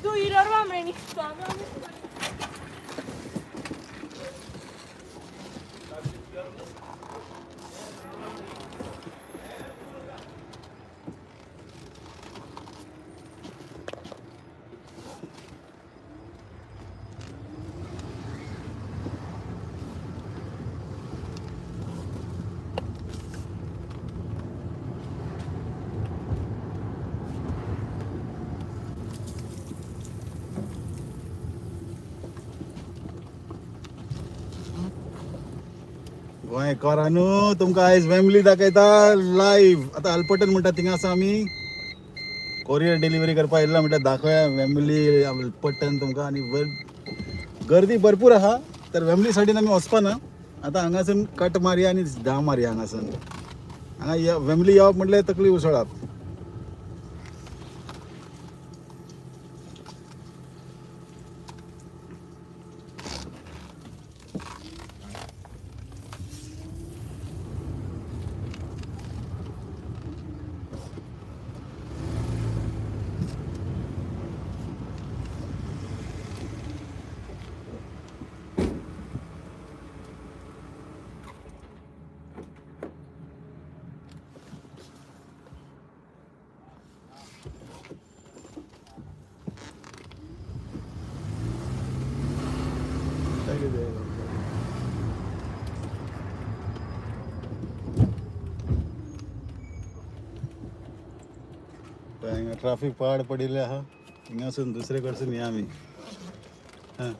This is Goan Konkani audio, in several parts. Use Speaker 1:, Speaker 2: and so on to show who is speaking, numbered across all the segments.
Speaker 1: 2 ایرا رو هم.
Speaker 2: गोंयकारांनो, तुमकां आयज वेम्बली दाखयता लायव्ह. आतां अल्पटन म्हणटा थिंगा आसा आमी. कोरियर डिलिव्हरी करपाक येयला म्हणल्यार दाखोवया वेम्बली अल्पटन तुमकां. आनी गर्दी भरपूर आहा, तर वेम्बली सायडीन आमी वचपाना. आतां हांगासून कट मारया आनी धांव मारया हांगासून. हांगा वेम्बली येवप म्हटल्यार तकली उसळप. हांगा ट्राफीक पाड पडिल्लें आहा. हिंगासून दुसरे कडसून या आमी. हां,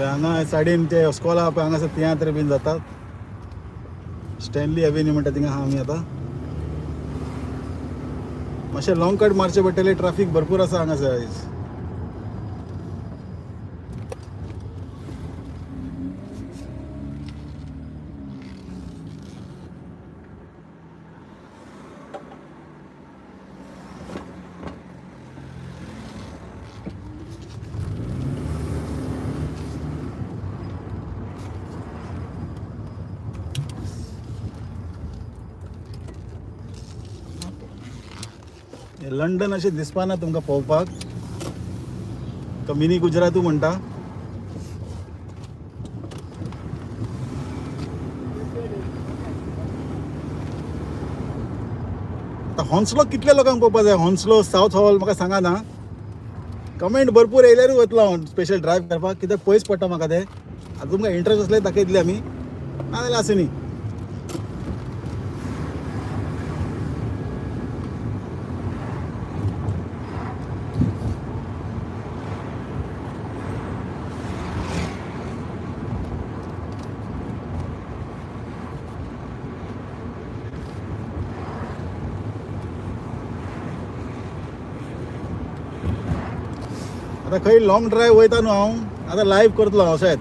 Speaker 2: हांगा सायडीन ते इस्कोला पळय, हांगासर तियात्र बीन जातात. स्टॅनली एव्हेन्यू म्हणटा थिंगा आहा आमी आतां. मातशें लॉंग कट मारचें पडटलें, ट्राफीक भरपूर आसा हांगासर आयज. लंडन अशें दिसपाना तुमकां पळोवपाक, तो मिनी गुजरातू म्हणटा. आतां हॉन्सलो कितल्या लोकांक पळोवपाक जाय? हॉन्सलो, सावथ हॉल म्हाका सांगा ना. कमेंट भरपूर येयल्यारूय वतलो हांव स्पेशल ड्रायव्ह करपाक, कित्याक पयस पडटा म्हाका तें. आतां तुमकां इंट्रस्ट आसल्यार दाखयतले आमी, नाजाल्यार आसूं न्ही. आतां खंय लॉंग ड्रायव्ह वयता न्हू हांव, आतां लायव्ह करतलो हांव अशेंच,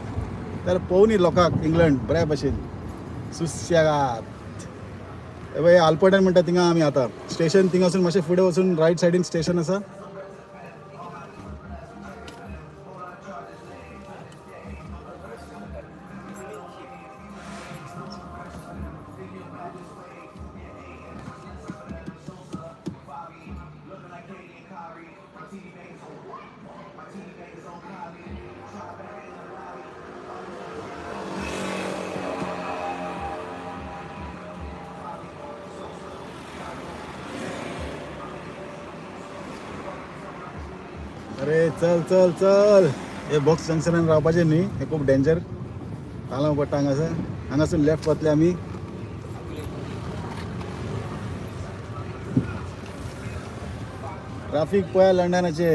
Speaker 2: तर पळोवनी लोकांक इंग्लंड बऱ्या भशेन सुशेगाद. हे पळय आल्पटन म्हणटा थिंगा आमी आतां. स्टेशन थिंगासून मातशें फुडें वचून रायट सायडीन स्टेशन आसा. चल चल चल. हे बॉक्स जंक्शनान रावपाचें न्ही, हें खूब डेंजर. तालांव पडटा हांगासर. हांगासून लेफ्ट वतले आमी. ट्राफीक पळया लंडनाचे.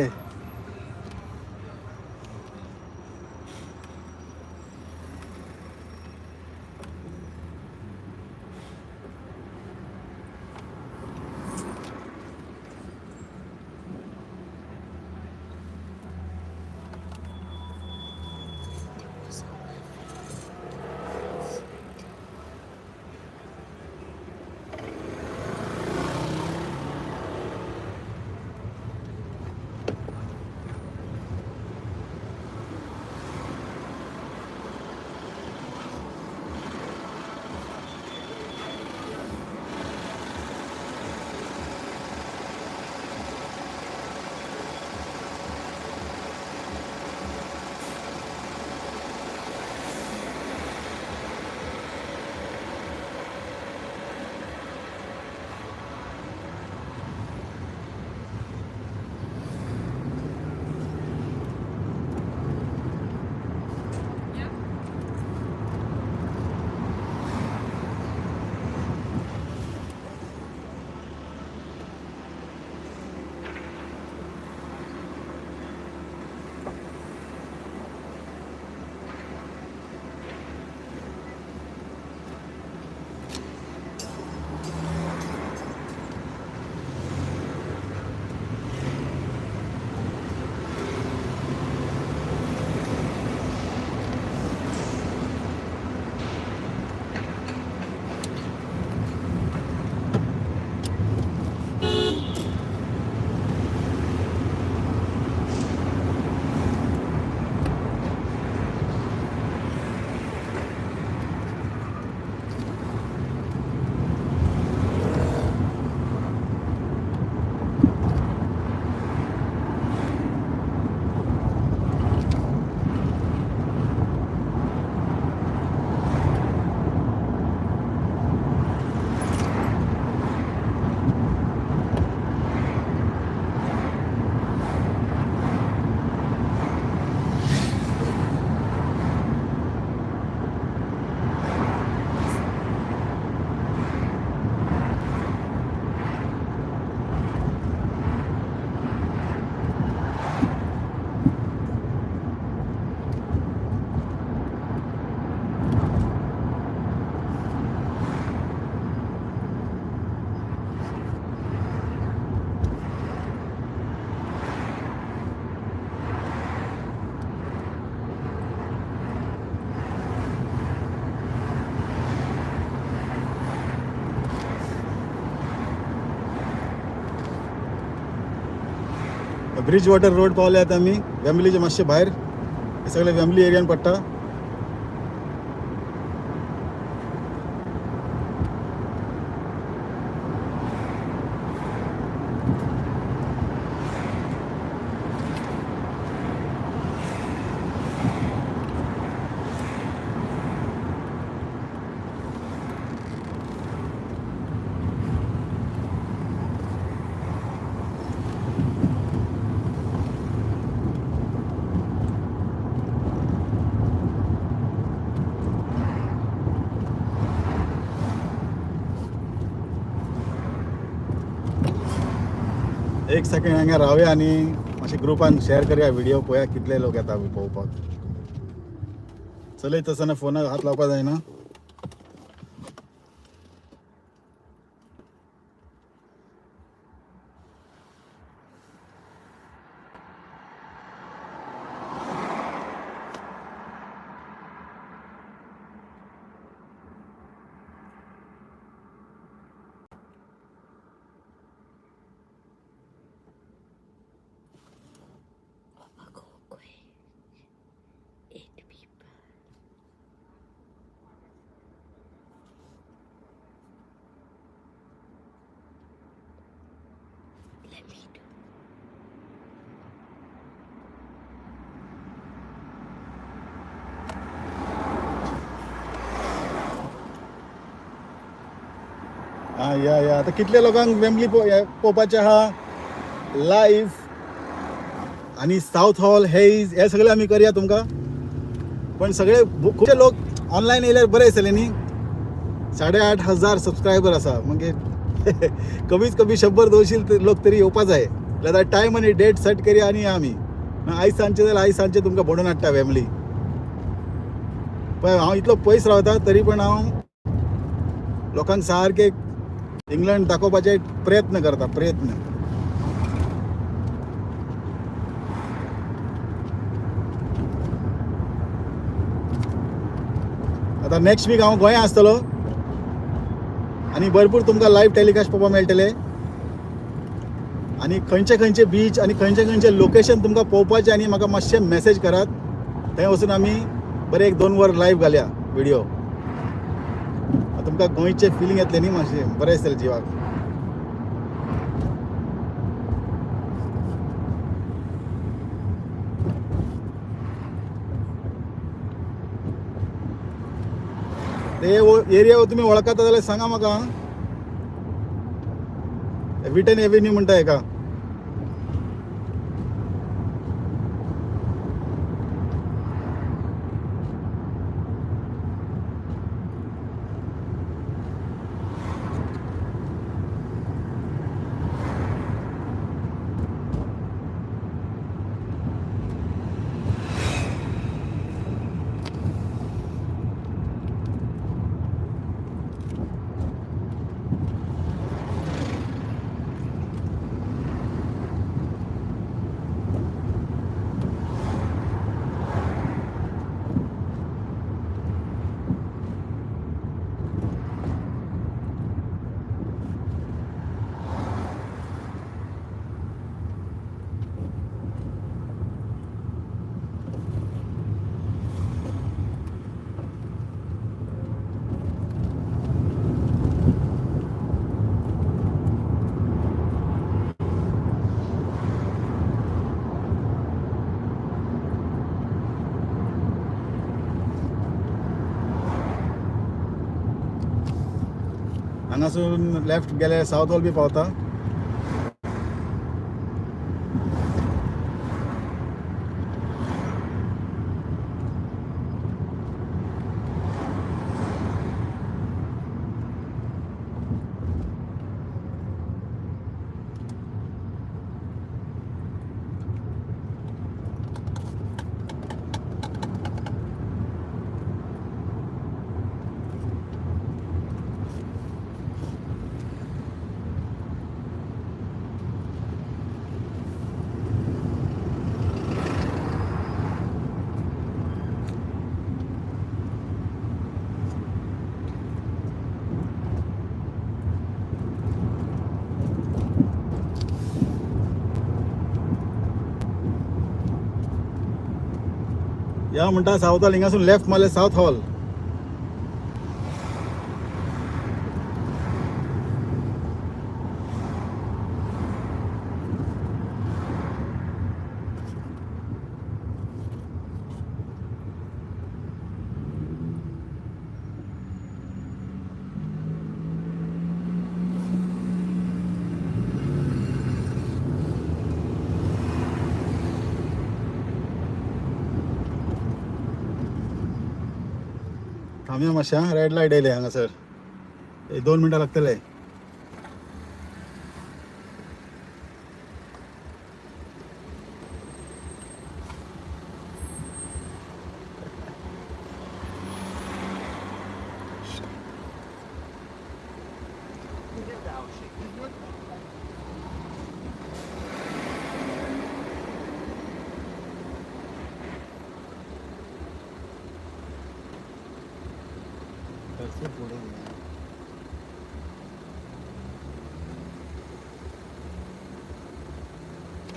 Speaker 2: ब्रिज वॉटर रोड पावले आता आमी वेम्बलीचे मातशे भायर. हे सगळे वेम्बली एरियान पडटा. एक सेकंड हांगा रावया आनी मातशें ग्रुपान शेअर करया व्हिडिओ. पळोवया कितले लोक येता पळोवपाक. चलयत आसतना फोनाक हात लावपाक जायना.
Speaker 1: Papa, go quick. 8 people. Let me do.
Speaker 2: हा या या. आता कितल्या लोकांक वेम्बली पळोवपाचें आहा लायव्ह? आनी सावथ हॉल हेज हे सगळे आमी करया तुमकां. पण सगळे खुबशे लोक ऑनलायन येयल्यार बरें दिसतलें न्ही. 8,500 सबस्क्रायबर आसा, मागीर कमीत कमी 100-200 लोक तरी येवपा जाय. जाल्यार टायम आनी डेट सेट करया आनी या आमी. आयज सांजचे जाल्यार आयज सांजचे तुमकां भोंवडोवन हाडटा फॅमिली. पळय हांव इतलो पयस रावता तरी पण हांव लोकांक सारकें इंग्लंड दाखोवपाचे प्रयत्न करता, प्रयत्न. आतां नेक्स्ट वीक हांव गोंया आसतलो आनी भरपूर तुमकां लायव्ह टेलिकास्ट पळोवपाक मेळटले. आनी खंयचे खंयचे बीच आनी खंयचे खंयचे लोकेशन तुमकां पळोवपाचें आनी म्हाका मातशें मॅसेज करात. थंय वचून आमी बरें 1-2 वर लायव्ह घालया व्हिडियो. तुमकां गोंयचें फिलींग येतलें न्ही, मातशें बरें दिसतलें जिवाक. ते एरिया तुमी वळखता जाल्यार सांगा म्हाका. विटन एव्हेन्यू म्हणटा हेका. हांगासून लेफ्ट गेले सावथ हॉल बी पावता. या म्हणटा सावथ हॉल, हिंगासून लेफ्ट मारले सावथ हॉल. थांबया मातशें, रेड लायट येयले हांगासर. एक 2 मिनटां लागतले.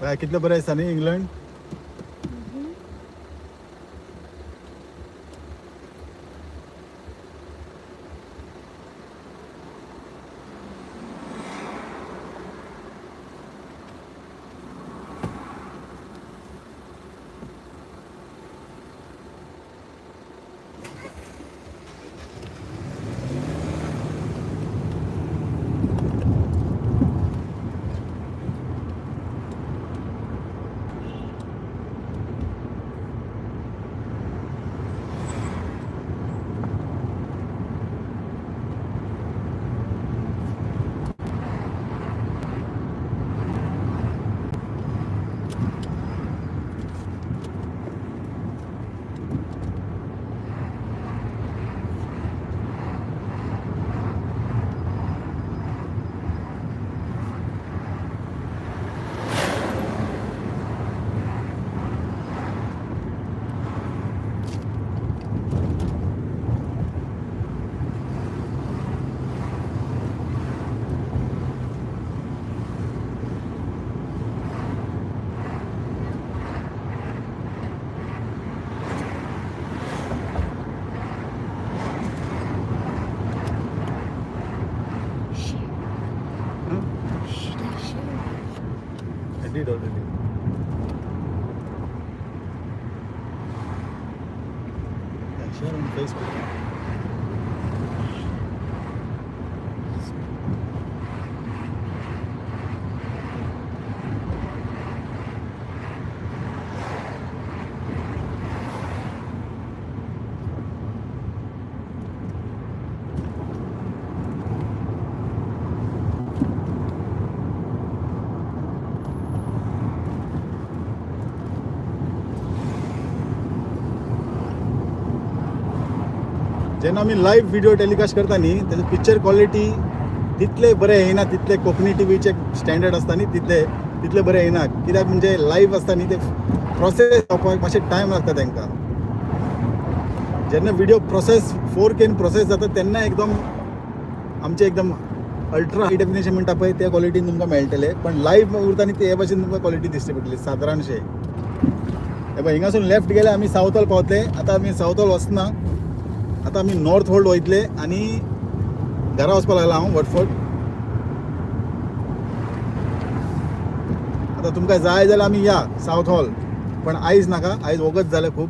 Speaker 2: काय कितलें बरें दिसता न्ही England. Did already. Share on Facebook. जेन्ना आमी लायव्ह व्हिडिओ टेलिकास्ट करता न्ही, तेजे पिक्चर क्वॉलिटी तितले बरें येना, तितले कोंकणी टीव्हीचे स्टँडर्ड आसता न्ही तितले तितले बरें येना. कित्याक म्हणजे लायव्ह आसता न्ही, ते प्रोसेस जावपाक मातशें टायम लागता तांकां. जेन्ना व्हिडिओ प्रोसेस 4Kन प्रोसेस जाता तेन्ना एकदम आमचे एकदम अल्ट्रा हाय डेफिनेशन म्हणटा पळय त्या क्वॉलिटीन तुमकां मेळटले. पण लायव्ह उरता न्ही ते हे भाशेन तुमकां क्वॉलिटी दिसची पडटली सादारणशे. हे पळय, हिंगासून लेफ्ट गेले आमी सावथ हॉल पावतले. आतां आमी सावथ हॉल वचना, आतां आमी नॉर्थ होल्ट वयतले आनी घरा वचपाक लागला हांव वटफोर्ट. आतां तुमकां जाय जाल्यार आमी या सावथ हॉल, पण आयज नाका, आयज वगत जालें खूब.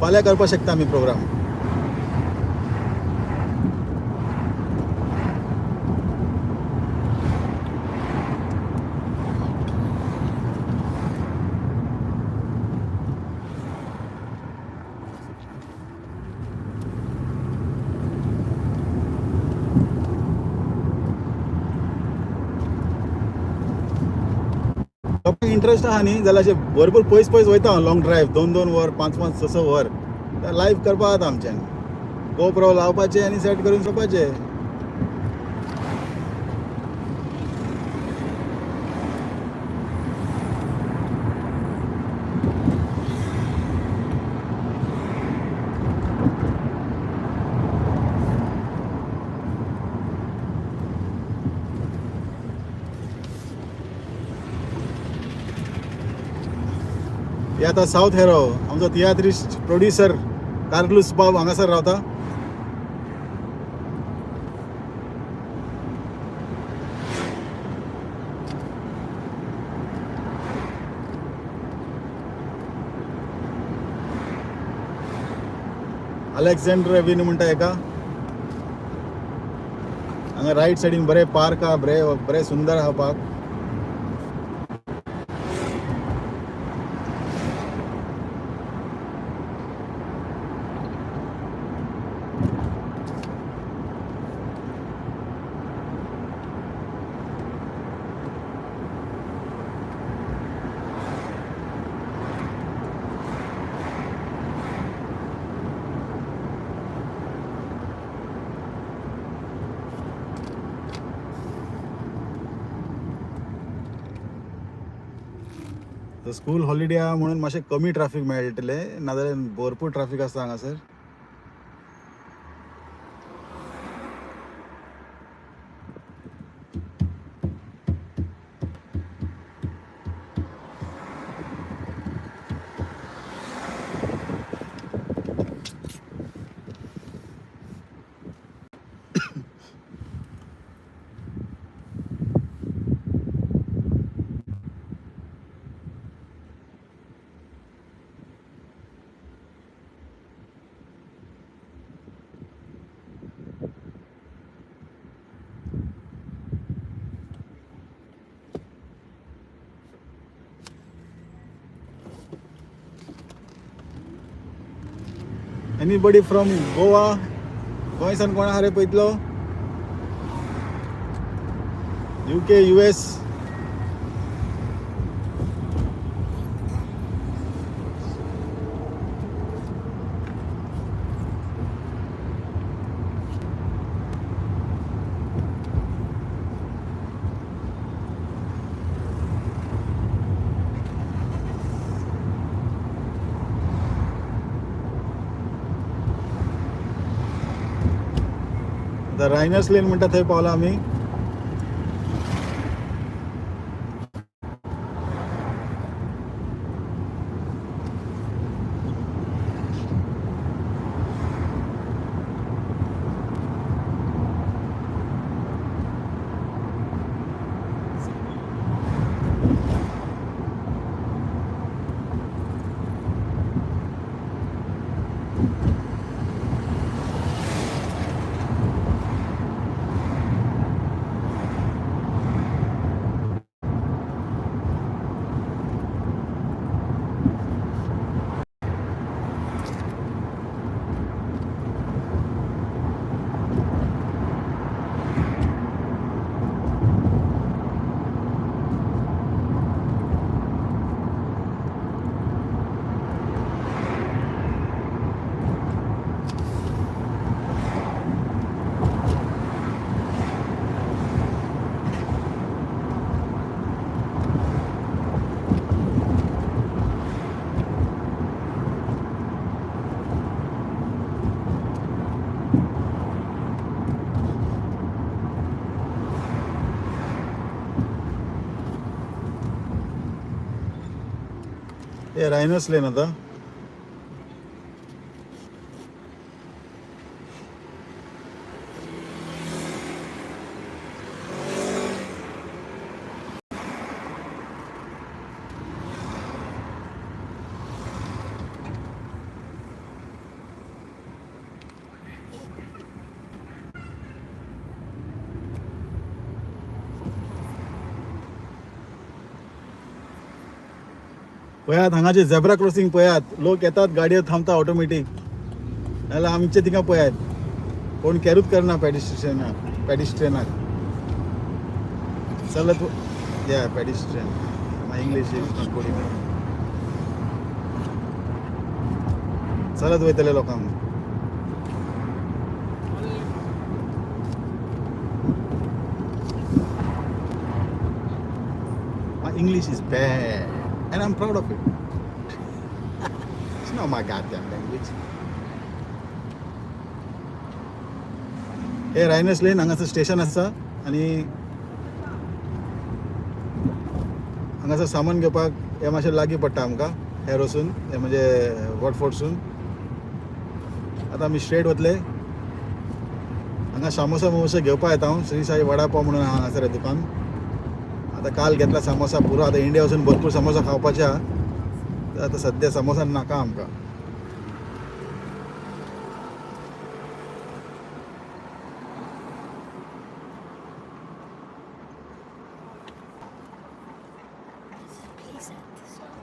Speaker 2: फाल्यां करपाक शकता आमी प्रोग्राम. लोकांक इंट्रस्ट आहा न्ही जाल्यार अशें भरपूर पयस पयस वयता हांव, लॉंग ड्रायव, 2-2 वर, 5-5, 6-6 वर लायव्ह करपाक जाता आमच्यान. गोप्रो लावपाचें आनी सेट करून सोडपाचें. हे आतां सावथ हेरो, आमचो तियात्रिस्ट प्रोड्युसर कार्लूस बाब हांगासर रावता. अलेक्झांडर एव्हेन्यू म्हणटा हेका. हांगा रायट सायडीन बरें पार्क आहा, बरें बरें सुंदर आहा पार्क. स्कूल हॉलिडे आहा म्हणून मातशें कमी ट्राफीक मेळटलें, नाजाल्यार भरपूर ट्राफीक आसता हांगासर. Anybody from Goa? गोंयसान कोण आहा रे पळयतलो? UK, US? आतां रायनर्स लेन म्हणटा थंय पावला आमी. हे रायनस लेन आतां. पळयात हांगाचे झेब्रा क्रॉसिंग पळयात, लोक येतात गाडयो थांबता ऑटोमॅटीक. नाल्यार आमचे थिंगा पळयात कोण कॅरूच करना पेडिस्ट्रियनाक पेडिस्ट्रियनाक चलत या pedestrian. My English is not good. चलत वयतले लोकांक. My English is bad, and I'm proud of it. It's not my goddamn language. हे रायनस लेन हांगासर स्टेशन आसा आनी हांगासर सामान घेवपाक हें मातशें लागीं पडटा आमकां हेरोसून, हें म्हणजे वॉटफोर्डसून. आतां आमी स्ट्रेट वतले. हांगा सामोसा मोमोसा घेवपाक येता हांव. श्री साई वडा पाव म्हणून आहा हांगासर दुकान. आतां काल घेतला सामोसा पुरो. आतां इंडिया वचून भरपूर सामोसा खावपाचे आहा. तर आतां सद्या सामोसा नाका आमकां.
Speaker 1: There's a police at the stop.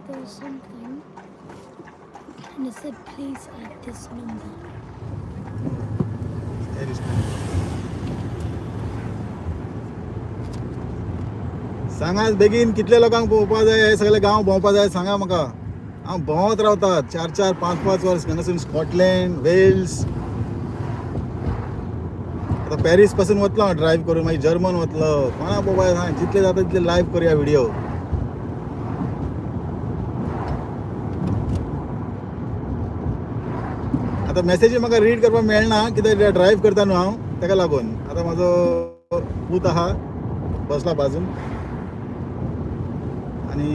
Speaker 1: There was something, and it said, "Please add this number."
Speaker 2: There is. सांगा बेगीन कितले लोकांक पळोवपा जाय, हे सगळे गांव भोंवपा जाय, सांगा म्हाका. हांव भोंवत रावता चार चार पांच पांच वर्स हांगासून स्कॉटलँड, वेल्स, आतां पॅरीस पासून वतलो हांव ड्रायव्ह करून, मागीर जर्मन वतलो. कोणा पळोवपा जाय सांग. जितले जाता तितले लायव्ह करुया व्हिडिओ. आतां मॅसेजी म्हाका रीड करपाक मेळना कित्याक ड्रायव्ह करता न्हू हांव, ताका लागून. आतां म्हाजो पूत आहा बसला बाजून आनी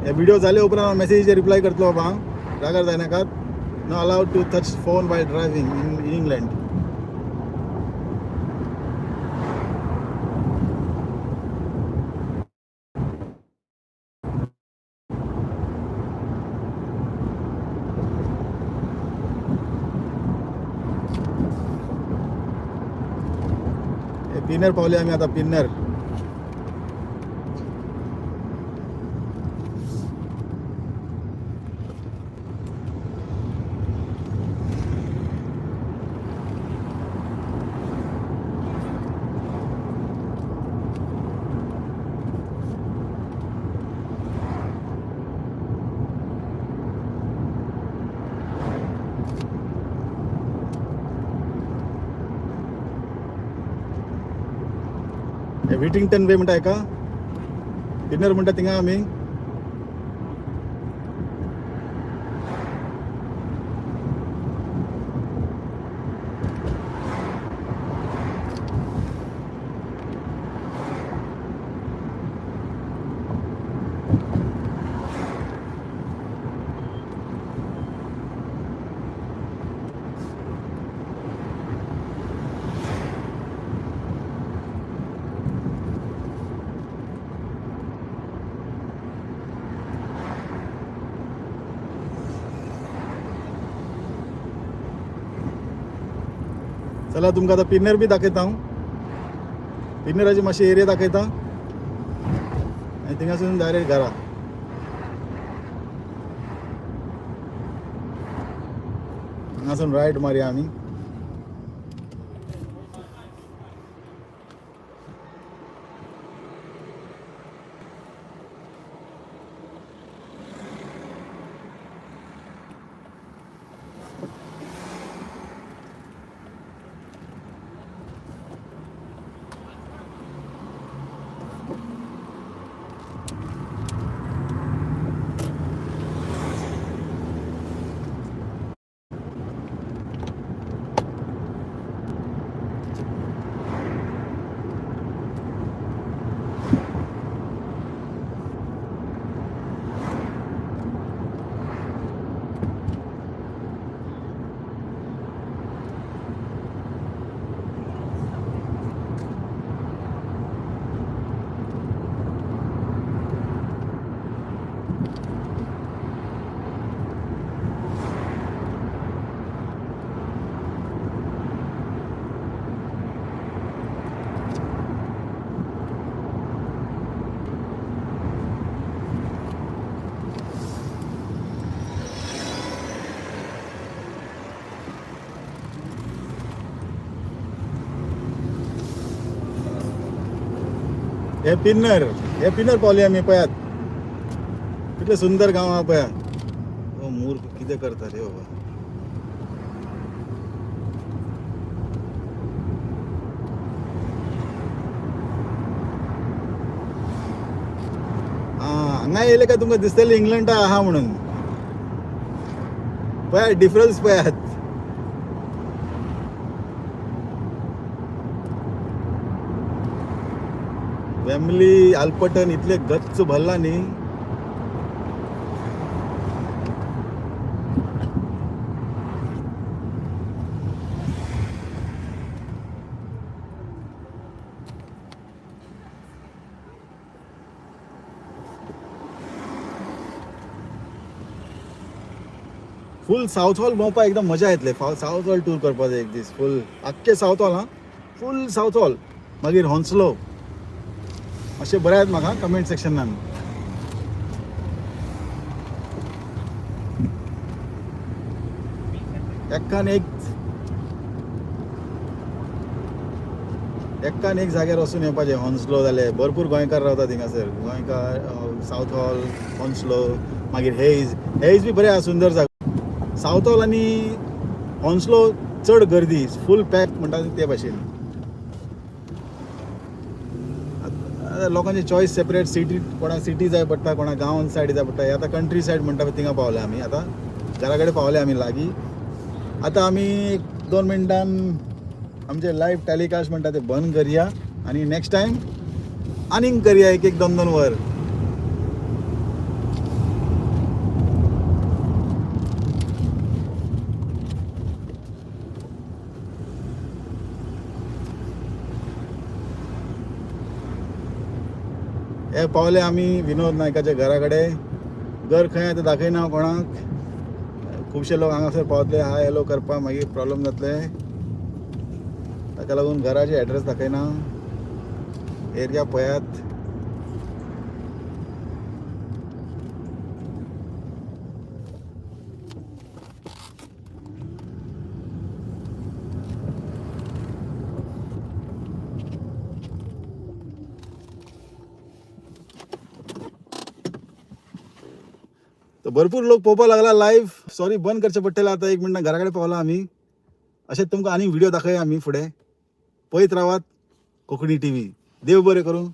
Speaker 2: हे व्हिडिओ जाले उपरांत हांव मॅसेजीचेर रिप्लाय करतलो बाबा हांव. रागार जायनाकात. No allowed to touch phone while driving in England. हे पिन्नर पावले आमी आतां, पिन्नर. हे विटिंगटन वे म्हणटा हेका, पिन्नर म्हणटा थिंगा आमी. चला तुमकां आतां पिन्नर बी दाखयता हांव. पिन्नराची मातशी एरिया दाखयता आनी थिंगासून डायरेक्ट घरा. हांगासून रायट मारया आमी. हे पिन्नर, हे पिन्नर पावले आमी. पळयात कितले सुंदर गांव आहा पळया. ओ मूर्ख कितें करता रे बाबा. आं, हांगा येयले काय तुमकां दिसतलें इंग्लंडा आहा म्हणून. पळयात डिफरन्स पळयात. वेम्बली आल्पटन इतले गच्च भरला न्ही. फूल साऊथ हॉल भोंवपाक एकदम मजा येतले. साऊथ हॉल टूर करपाक जाय एक दीस फूल, आख्खे साऊथ हॉल. हां, फूल साऊथ हॉल, मागीर हॉन्सलो. अशें बरयात म्हाका कमेंट सेक्शनान. एकान एक एकान एक जाग्यार वचून येवपाचें. हॉन्सलो जालें, भरपूर गोंयकार रावता थिंगासर. गोंयकार, साऊथ हॉल, हॉन्सलो, मागीर हेज. हेज बी बरें आहा, सुंदर जागो. साऊथ हॉल आनी हॉन्सलो चड गर्दी, फूल पॅक म्हणटा ते भाशेन. आतां लोकांची चॉयस सेपरेट. सिटी, कोणाक सिटी जाय पडटा, कोणाक गांवान सायड जाय पडटा. आतां कंट्री सायड म्हणटा पळय, थिंगा पावले आमी. आतां घरा कडेन पावले आमी लागीं. आतां आमी एक 2 मिनटान आमचे लायव्ह टेलिकास्ट म्हणटा ते बंद करया आनी नेक्स्ट टायम आनीक करया, एक एक दोन दोन वर. हे पावले आमी विनोद नायकाच्या घरा कडेन. घर खंय आहा तें दाखयना हांव कोणाक. खुबशे लोक हांगासर पावतले हाय हॅलो करपाक, मागीर प्रॉब्लम जातले. ताका लागून घराचे एड्रेस दाखयना. एरिया पळयात. तर भरपूर लोक पळोवपाक लागला लायव्ह. सॉरी, बंद करचें पडटलें आतां. एक मिनटां, घरा कडेन पावला आमी. अशें तुमकां आनी व्हिडिओ दाखया आमी फुडें. पळयत रावात कोंकणी टीव्ही. देव बरें करूं.